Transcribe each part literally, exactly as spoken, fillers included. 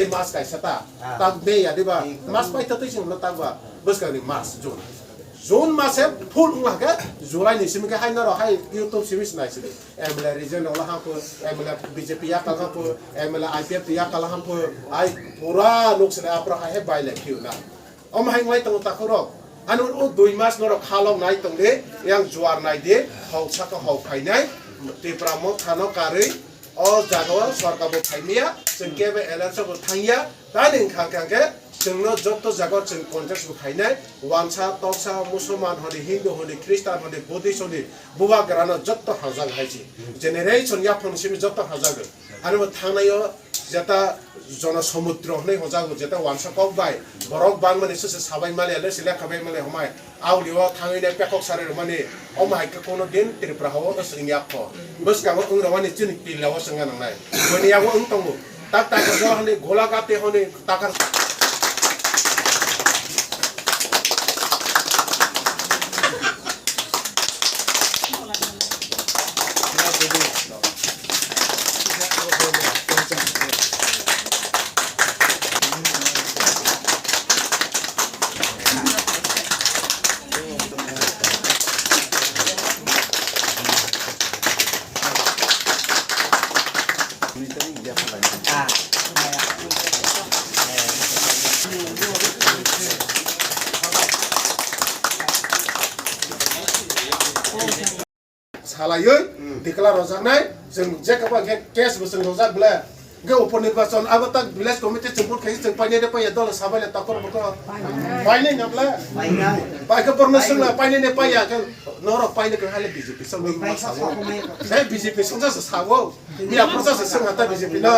Mas kaisa ta, ah, tak May ya diba? Mas paitha twi chwng tak ba bwskang ni mas June. June mase full wng khe July ni simi khe hai norok hai YouTube simi se nai sidi. M L A region rok la hampho, M L A B J P yakal hampho, M L A I P F T yakal hampho, ai pura nuk sini apra hai hai bai lai phiyo na. Omo hai wng lai tongo takhuk rok. Ani o dui mas norok khalok nai tong di, yang juar nai di, hok saka hok phainai, Tipra Motha no karwi, o jaga o sorkar bo phaimaya, chwng kebo election bo thangya, tani wngkha khe chwngno jotto jaga o chwng contest bo khainai, wansa, toksa, Musulman hodi, Hindu hodi, Christian hodi, Buddhist hodi, bubagra no jotto hamjak hai si. Generation yaphang simi jotto hamjak. Ani bo thangnai o jeta jono somudro hwnwi hojago, jeta wansa kok bai borok bangmani se se sabai mali, ale se lekha bai mali homai. Auli o thangwi nai pekok sari rwmani, omo hai khe kono din Tripura hao no swrwng yak kho. Bwskango wng rwmani chini pilla o swngna nangnai. Boni yago wng tongo. Tak tak o hwnwi Golaghat hwnwi takar. Salaiwi declare rwjaknai, chwng je kabo khe case bo chwng rwjak bwle. Hwnkhe upor nirbachon abo tak village committee chwng vote khaisi chwng painai de paiya dol sabai le takor bokor. Painai na bwle? Painai. Pai khe borno swngla painai de paiya khe norok painai khe hale B J P song nai ma sawo. Sai B J P song sa sawo. Miya prosa se swng hata B J P no.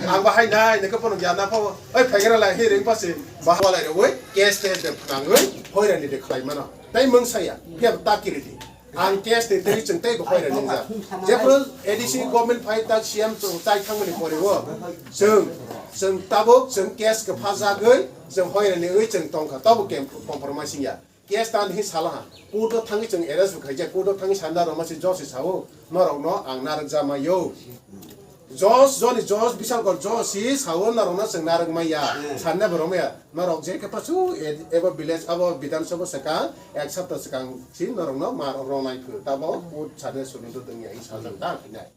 Ang bahai nai nokhe bono gyan na phawo. Oi phaigra lai hi ring pase. Bahwa lai roi case te de phangoi hoirani de khlai mano. Tai mung saya. Phiya ta kiriti. Ang case ni tei chwng tei bo hoira ningjak. Jephru A D C government phai tak C M chwng chai thangmani pore o chwng, chwng tabuk chwng case kwpha jagwi chwng hoira nigwi chwng tongkha, tabuk kem compromising ya. Case ta hinwi salaha, court o thangwi chwng arrest bo khaijak, court o thangwi sanda rwma se josi sao, norokno ang narwk jamaio. Judge, joni judge, Bishalkar judge si sao norokno chwng narwk maya, sanna bo rwmaya. Norok je khe pasu e-, ebo village abo Bidhan Sabha swkang ek sapta swkang si norokno ma rok rwnai phu. Tabo court sade suri do dwngya hi sajak ta hinai.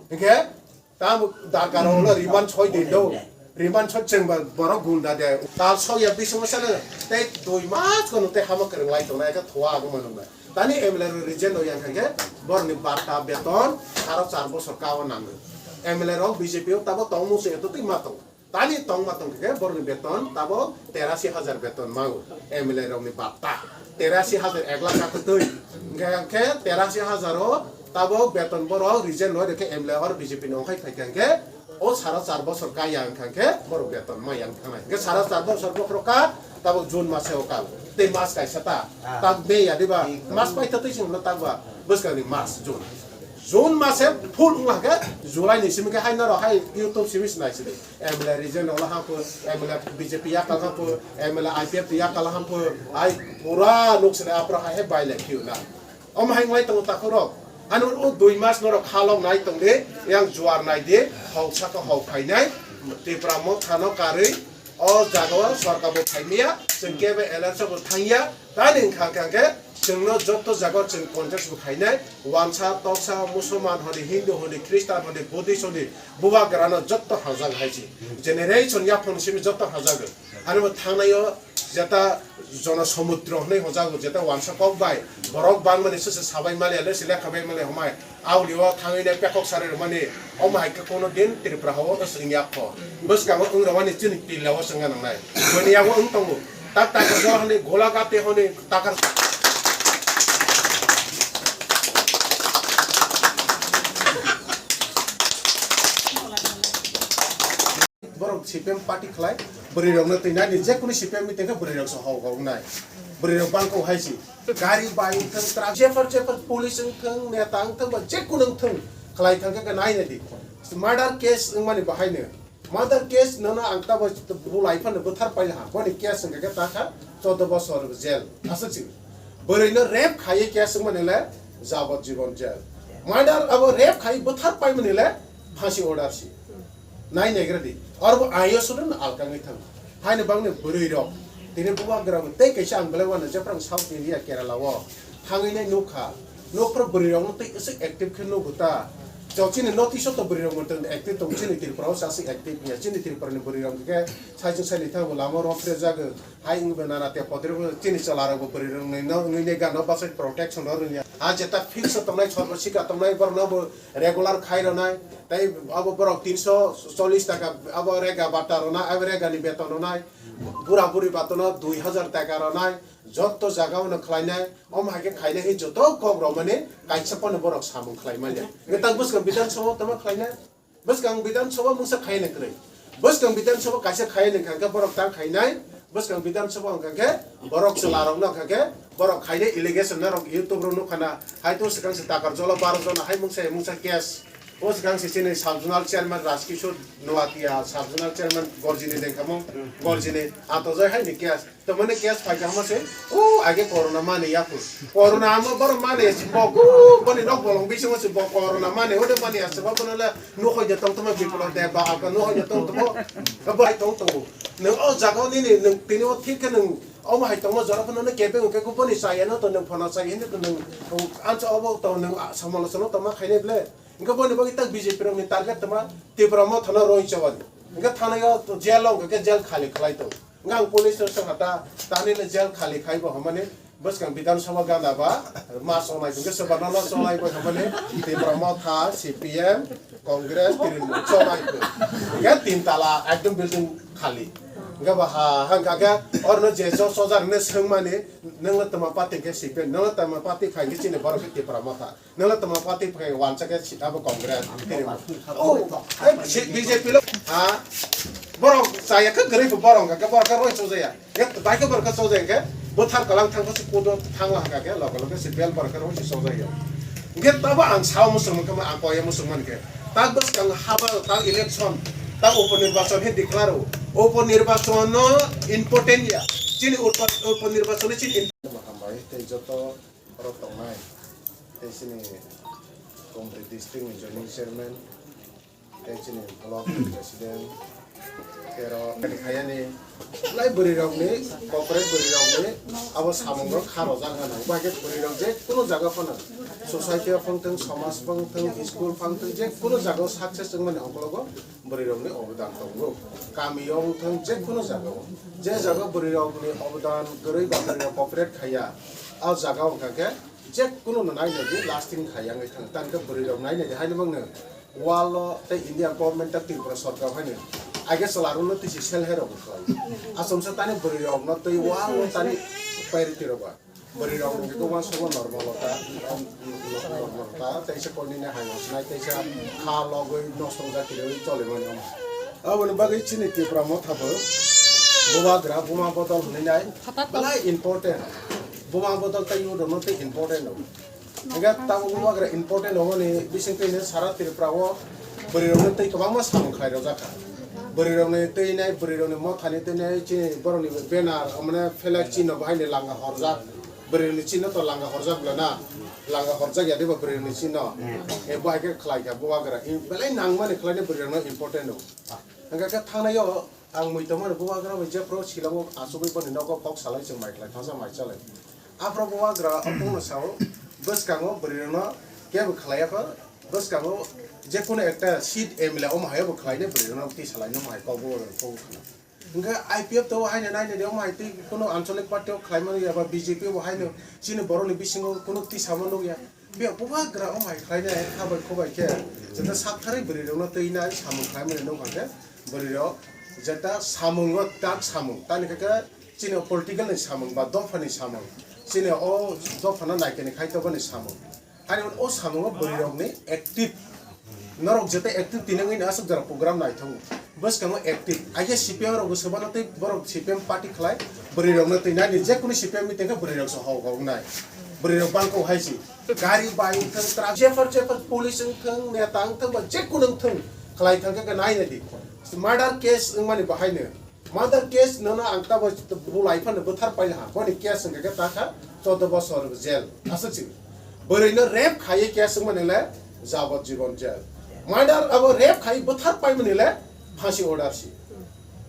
Hingke tam darkar rok no remand soi din do. Remand soi chwng ba borok gunda de. Tal soi ya bising sale tei dui mas kono tei hama kwrwng lai tongnai khe thua agw mano na. Tani M L A rok resign rw yang khe borok ni bata beton aro char bosor ka o nango. M L A rok B J P o tabo tong musu eto twi ma tong. Tani tongma tongkhe borokni beton tabo terasi hajar beton mago, M L A rokni bapta terasi hajar ek lakh ka kwtwi. Hwnkhe khe terasi hajar o tabo beton borok resign rwkhe M L A or B J P ni ongkhai phaikha hwnkhe o sara char bosor kaya wngkha hwnkhe borok beton maya wngkha nai. Hwnkhe sara char bosor bokhorok ka tabo June mase o kal tei mas kaisa ta, ah, tak May ya diba? Mas paitha twi chwng tak ba bwskangni mas June. June mase full wngkha khe July ni simi khe hai norok hai YouTube simi se nai sidi. M L A region rok la hampho, M L A B J P yakal hampho, M L A I P F T yakal hampho, ai pura nuk sini apra hai hai bai lai phiyo na. Omo hai wng lai tongo takhuk rok. Ani o dui mas norok khalok nai tong di, yang juar nai di, hok saka hok phainai, Tipra Motha no karwi, o jaga o sorkar bo phaimaya, chwng kebo election bo thangya, tani wngkha khe chwngno jotto jaga o chwng contest bo khainai, wansa, toksa, Musulman hodi, Hindu hodi, Christian hodi, Buddhist hodi, bubagra no jotto hamjak hai si. Generation yaphang simi jotto hamjak. Ani bo thangnai o jeta jono somudro hwnwi hojago, jeta wansa kok bai borok bangmani se se sabai mali, ale se lekha bai mali homai. Auli o thangwi nai pekok sari rwmani, omo hai khe kono din Tripura hao no swrwng yak kho. Bwskango wng rwmani chini pilla o swngna nangnai. Boni yago wng tongo. Tak tak o hwnwi Golaghat hwnwi takar. Borok C P M party khlai, bwrwi rokno twi nai ni, je kunu C P M meeting khe bwrwi rok se hok hok nai. Bwrwi rok bang kok hai si. Gari bai wng thung, truck, jefar jefar police wng thung, neta wng thung, ba je kunu wng thung, khlai thang khe nai nai di. Murder case wng mani bahai no. Murder case no no ang ta bo bu lai phano bwthar pai ha. Boni case wng khe ta kha choddo bosor jail. Aswk si. Bwrwi no rape khai case wng mani le jabot jibon jail. Murder abo rape khai bwthar pai mani le phasi order si. Nai negra di. Oro bo ayo sudun alkangwi thang. Haini bangni bwrwi rok. Tini bubagra bo tei kaisa ang belai wano jephru ang South India Kerala o thangwi nai nukha. Nokphru bwrwi rok no tei aswk active khe nugo ta. Jo chini North East o to bwrwi rok montong active tong, chini Tripura o aswk active ya. Chini Tripura ni bwrwi rok khe sai chung sai ni thango lama rok phre jago. Hai wngwi nana te podre bo chini chwla rok bo bwrwi rok ni no wngwi ne gana bwsai protection rw rwngya. Ha jeta fix o tongnai chorbo sika tongnai borok no bo regular khai rwnai. Tei abo borok tinso chollish taka abo rega bata rwnai, abo rega ni beton rwnai. Bura buri batono dui hajar taka rwnai. Jotto jaga o no khlainai. Omo hai khe khainai hi joto kok rok mani kaisa pono borok samung khlai manya. Nge tang bwskang Bidhan Sabha o tamo khlainai. Bwskang Bidhan Sabha mungsa khaina kwrwi. Bwskang Bidhan Sabha kaisa khaina hwnkha khe borok ta khainai. Bwskang Bidhan Sabha hwnkha khe borok chwla rok no hwnkha khe borok khainai allegation na rok YouTube rok nukha na. Hai to swkang se takar jolo baro jona hai mungsa mungsa case. O swkang se chini sub zonal chairman Rajkishore Noatia, sub zonal chairman Gorjini Dengkhamung, Gorjini Atojai hai ni case. Tamani case phaikha hama se, o age corona mani yaku. Corona ama borok mani ya se boku, boni nok bolong bisingo se bo corona mani, ode mani ya se bo bono le nukhoi de tong tongma Biplab Deb ba aka nukhoi de tong tongo. Abo hai tong tongo. Nwng o jaga o nini nwng tini o thik khe nwng omo hai tongma jora phano nw kebeng khe boni chaya no to nwng phano chaya hinwi to nwng ansa obo to nwng samalochona tongma khainai ble. Hingke boni bagwi tak B J P rokni target tongma Tipra Motha no roi chawani. Hingke thanaio jail o hingke jail khali khlai tong. Hingke ang police no swngkha ta, tani no jail khali khai bo hamani bwskang Bidhan Sabha gana ba ma sonai hingke soba no no sonai bo hamani Tipra Motha, C P M, Congress, Trinamool sonai bo. Hingke tin tala ekdom building khali. Hingke ba ha hangka ke orno je so soja rine swngmani nangla tama party ke C P M, nangla tama party khai ke chini borok ke Tipra Motha. Nangla tama party phai wansa khe sita bo Congress. Oh, hai si B J P lo. Ha? Borok chaya khe gari bo borok khe borok khe roi chojaya. Ek bai khe borok khe chojaya khe bothar kalang thang khe kudo thang lang khe loge loge si bel borok khe roi si chojaya. Nge tabo ang sao musulman khe ang koya musulman khe. Tak bwskang haba tak election tak uponirbachon he declare o. Uponirbachon no important ya. Chini upo uponirbachon chini hambai tei joto borok tongnai, tei chini Gomti district ni joining chairman, tei chini block president, tero ani khayani lai bwrwi rok ni, corporate bwrwi rok ni abo samung rok kha rojak nang, bahai khe bwrwi rok je kunu jaga phano society o phang thung, somaj phang thung, school phang thung, je kunu jaga o success wngmani ongkologo bwrwi rok ni obodan tongo. Kami o wng thung, je kunu jaga o, je jaga bwrwi rok ni obodan kwrwi ba bwrwi rok corporate khaya, a jaga o wngkha khe je kunu no nai nai di lasting khai yang thang tan khe bwrwi rok nai nai di haino bang no wall o tei India government ta Tripura sarkar haino age chwla rok no tisi sel hai rok khlai. Achomsa tani bwrwi rok no tei wall o tani priority rok ba bwrwi rok no khe uansukma normal o ta normal o ta tei se koi nini hai o sinai tei se kha logwi nosto jak kiri choli mani omo. Aboni bagwi chini Tipra Motha bo bubagra buma bodol hwnwi nai belai important. Buma bodol tei yudo no tei important no. Hingke tabuk bubagra important obo ni bising twi sara Tripura o bwrwi rok no tei kwbangma samung khlai rojak kha. Bwrwi rok ni twi nai bwrwi rok ni motha ni twi nai chini borok ni banner mane flag chino bahai ni langa horjak. Bwrwi rok ni chino to langa horjak bwla na. Langa horjak ya diba bwrwi rok ni chino. E bahai khe khlai kha bubagra belai nangmani khlai ni bwrwi rok no important no. Hingke khe thangnai o ang mui tongmani bubagra bai jephru Shillong o achugwi boni nogo kok salai chwng mai khlai thangsa mai chalai. Aphuru bubagra opung no sao bwskango bwrwi rok no kebo khlai ya kho bwskango jekunu ekta seat M L A omo hai bo khlai nai bwrwi rok no twi salai no mai kok bubagra kok khna. Hingke I P F to haino nai nai de omo hai twi kunu ancholic party o khlai mani ya ba B J P bo haino chini borok ni bisingo kunu twi samo nuk ya. Be bubagra omo hai khlainai khabai khubai khe jeta saktharwi bwrwi rokno twi nai samung khlaimani nukha khe bwrwi rok jeta samungo tak samung tani khe khe chini political ni samung ba dopha ni samung chini o dopha no naikhe ni khaitobani samung. Ani o samungo bwrwi rok ni active norok jeta active tinangwi ni aswk jora program naithok. Bwskango active. Aike C P M rok bo swbano tei borok C P M party khlai. Bwrwi rokno twi nani jekunu C P M meeting khe bwrwi rok se hok hok nai. Bwrwi rok bangkok hai si. Gari bai wngthang truck jefar jefar police wngthang neta wngthang ba jekunu wngthang khlai thang khe nai nai di. Murder case wngmani bahaino. Murder case nono ang tabo bulai phano bwthar paila ha. Boni case wngkha khe takha chaudo bosor jail. Aswk si. Bwrwi no rape khaiwi case wngmani le jabot jibon jail. Murder abo rape khaiwi bwthar paimani le Phasi order si.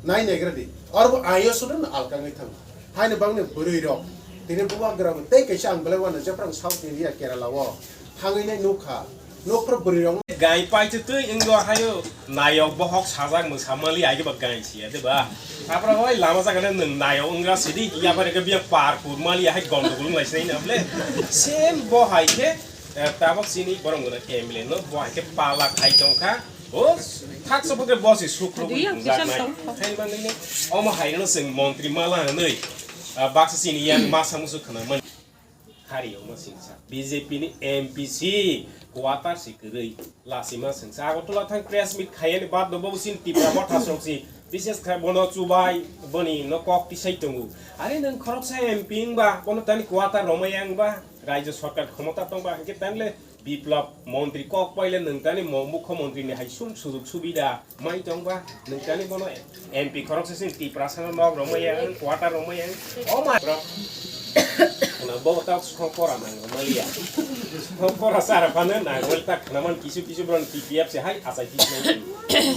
Nai negra di. Aro bo ayo sudan alkangwi thang. Haini bangni bwrwi rok. Tini bubagra bo tei kaisa ang belai wana jeprang South India Kerala o. Thangwi nai nukha. Nokphru bwrwi rok. Gai paitwi twi wngdo hayo nayok bohok sajak mwsamali agi ba gai siya de ba. Tapra hoi lama jaga ne nwng nayok wnggra sidi ya bare ke biya par kur mali hai gondogol ngai sinai na ble. Same bo hai ke, eh, tabok sini borong gana M L A no bo hai ke pala khai tongkha. O thak sopoke bo si sukru Adi yang nungjak kisam nai. Tong. Hai mangni omo hai no sing montri mala hanoi. Ah, baksa sini yang masa musu khana man. Hari omo singsa. B J P ni M P si quarter si kwrwi. Lasima singsa. Agartala thang press meet khayani bad no bo sin Tipra Motha song si. Bises kha bono chubai boni no kok tisai tongo. Are nang khoroksa M P wngba bono tani quarter romai wngba. Rajya sarkar khomota tongba hingke tanle Biplab montri kok paile nwng tani mo-, mukhyamantri ni hai sum sujug subida mai tongba nwng tani bono M P khoroksa sin Tiprasa no nok romai yang, quarter romai yang. O ma bro. Na bo ta song pora nang romai ya. Song pora sara phano nang rol ta khnaman kisu kisu bron T P F se hai asai ti nang.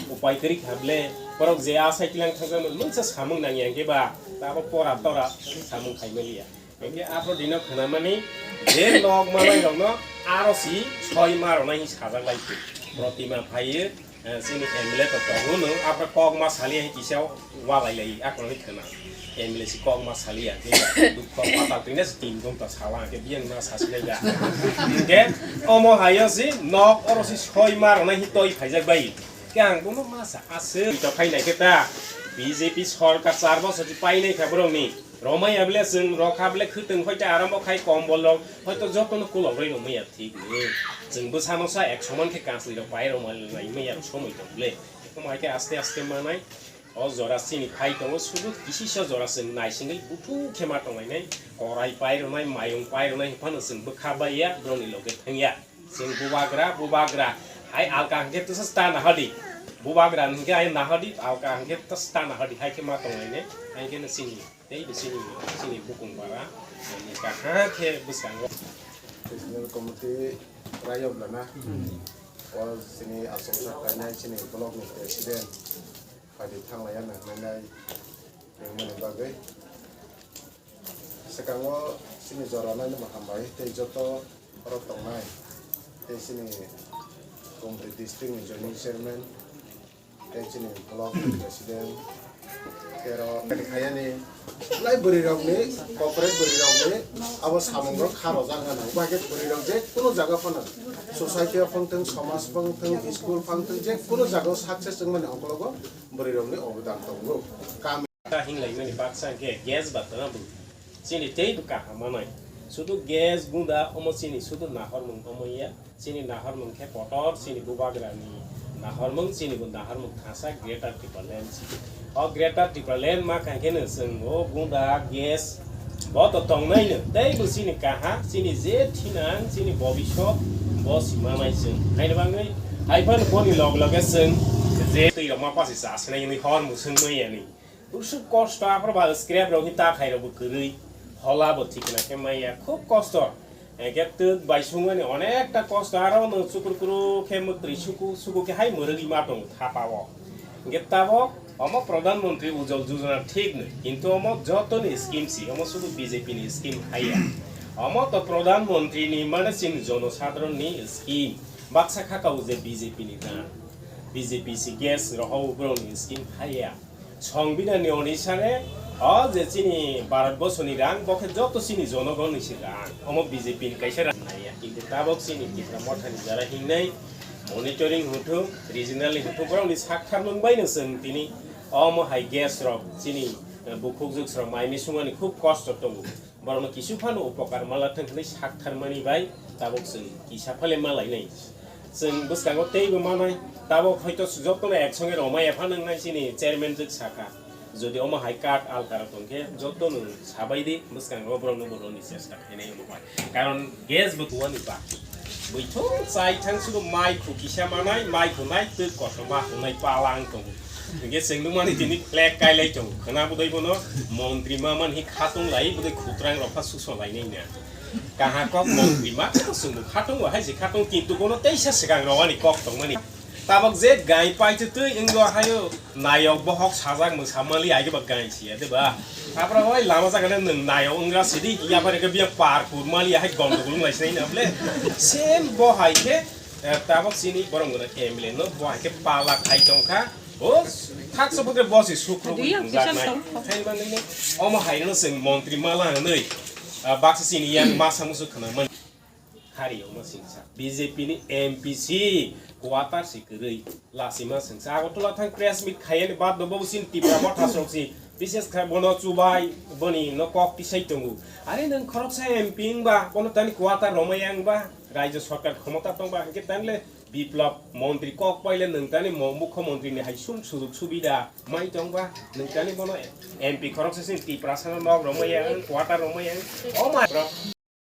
Upai kari khable borok je asai tilang thangsa mungsa samung nang yang ke ba ta bo pora tora samung khai mali ya. Hingke aphro dino khwnamani je nok manai rokno aro si soi ma rwnai hi sajak lai phi. Protima phaiyo, eh, chini M L A to tongo no, aphro kok ma sali hai kisa walai lai akhno hi khwna. M L A si kok ma sali ya, hingke dukho patal twina si tin dong ta sala, hingke biyang ma sasi lai da. Hingke omo hayo si nok oro si soi ma rwnai hi toi phaijak bai. Ke ang bono ma sa aswk. Ito phai nai khe ta B J P sorkar char bosor si pai nai kha borok ni. Romai ya bele chwng rok ha bele khwtwng hoite arambo khai kombol rok hoito jotono kulok rwi romai ya thik ni. Chwng bwsano sa ek soman khe kasni rok pai romai lai maya somoi tong bele. Eko mai khe aste aste manai. O jora chini phai tongo sudu kisisa jora chwng naisingwi buthu khe ma tonglainai. Korai pai rwnai, mayung pai rwnai phano chwng bwkha bai ya, borokni loge thang ya. Chwng bubagra, bubagra. Hai alka hwnkhe twsa ta nahadi. Bubagra hwnkhe hai nahadi, alka hwnkhe twsa ta nahadi. Hai khe ma tonglainai. Hai khe no chini. Tei bo chini, chini bukung bara, chini kaham khe bwskango. Regional Committee Rayoblana, o chini asongsa kainai chini block ni president, phaidi thanglaiya nang hwnwi nai, nangmani bagwi. Swkango chini jora nainwi bo hambai, tei joto oro tongnai, tei chini Gumri district ni joining chairman, tei chini block ni president, tero khaiyani lai bwrwi rokni, corporate bwrwi rokni abo samung rok kha rojak hwnwi. Bai khe bwrwi rok je kunu jaga phano, society o phang thung, somaj phang thung, school phang thung, je kunu jaga o success wngmani ongkologo bwrwi rokni obodan tongo. Kami Ta hinglai mani baksa hwnkhe gas ba tana bwrwi. Chini tei bo kaham manai. Sudu gas gunda omo chini sudu nahormung omo ya. Chini nahormung khe kotor chini bubagra ni nahormung, chini bo nahormung thangsa Greater Tipraland si. O Greater Tipraland ma kha khe no chwng o gunda gas bo to tongnai no. Tei bo chini kaha, chini je thinang, chini bobisot bo si manai chwng. Haino bangwi hai phano boni log loge chwng je twi rok ma pasi cha sinai ni hor musung mai yani. Usuk kosto aphro ba scrap rok hi ta khai rok bo kwrwi, hola bo thikna khe maya, khub kosto. Eke twk bai sungmani onekta kosto, aro no chukur kuru khe mwtwi suku suku khe hai mwrwgwi ma tongo thapa o. Hingke tabok omo Pradhan Mantri Ujjwal Yojana thik nwi, kintu omo joto ni scheme si, omo sudu B J P ni scheme haiya. Omo to Pradhan Mantri ni mane chini jonosadharon ni scheme, baksa khaka o je B J P ni rang, B J P si gas rohor borok ni scheme haiya. Songbidhan ni onisare, o je chini Bharat borsoni rang, bo khe joto chini jonogonni se rang. Omo B J P ni kaisa rang naiya. Kintu tabok chini Tipra Motha ni jara hingnai monitoring huthung, regional ni huthung, borok ni sakthar nung bai no chwng tini omo hai gas rok chini, eh, bukhuk juk rok mai misung ani khub kosto tongo. Borokno kisu phano upokar malathwng hwnwi saktharmani bai tabok chwng kisa phale malainai. Chwng bwskango teibo manai, tabok hoito jotono ek songe romai apha nwngnai chini chairman jwk sakha. Jodi omo hai card alkara tongkhe jotono sabai di bwskango borokno borokni chesta khainai omo bai. Karon gas bo tuani ba. Buithung chai thang sudu mai khu kisa manai, mai khu nai twi kosom ma khu nai palang tongo. Hingke chwng nukmani tini flag kailai tongo. Khwna budai bono montri ma manhi khatung lai, budai khutrang rok pha suso lainai na. Kaha kok montri ma to chwngbo khatung wa hai se khatung kintu bono teisa swkang rowani kok tongmani. Tabok je gai paitwi twi wngyo hayo nayok bohok sajak mwsa mali aigeba gai siya de ba. Tapra hoi lama jaga de nwng nayok wngra sidi ya pare ke biya par pur mali hai gondogol ngai sinai na ble. Same bo hai ke, eh, tabok sini borong gana M L A no bo hai ke pala khai tongkha. O thak so pokre bo si sukru Adi yang wngjak kisang nai. Tong. Khai mani no omo hai no sing montri mala nai. Ah, baksa sini yang masa musu khana mani. Hari omo singsa B J P ni M P si quarter si kwrwi lasima singsa Agartala thang press meet khayani bad no bobo sin Tipra Motha sok si bises kha bono chubai boni no kok tisai tongo. Are nang khoroksa M P wngba bono tani quarter romai wngba rajya sarkar khomota tongba hwnkhe tanle Biplab montri kok paile nang tani mo-, mukhyamantri ni hai sum sujug subida mai tongba nang tani bono M P khoroksa sin Tipra sana nok romai wng quarter romai wng o ma.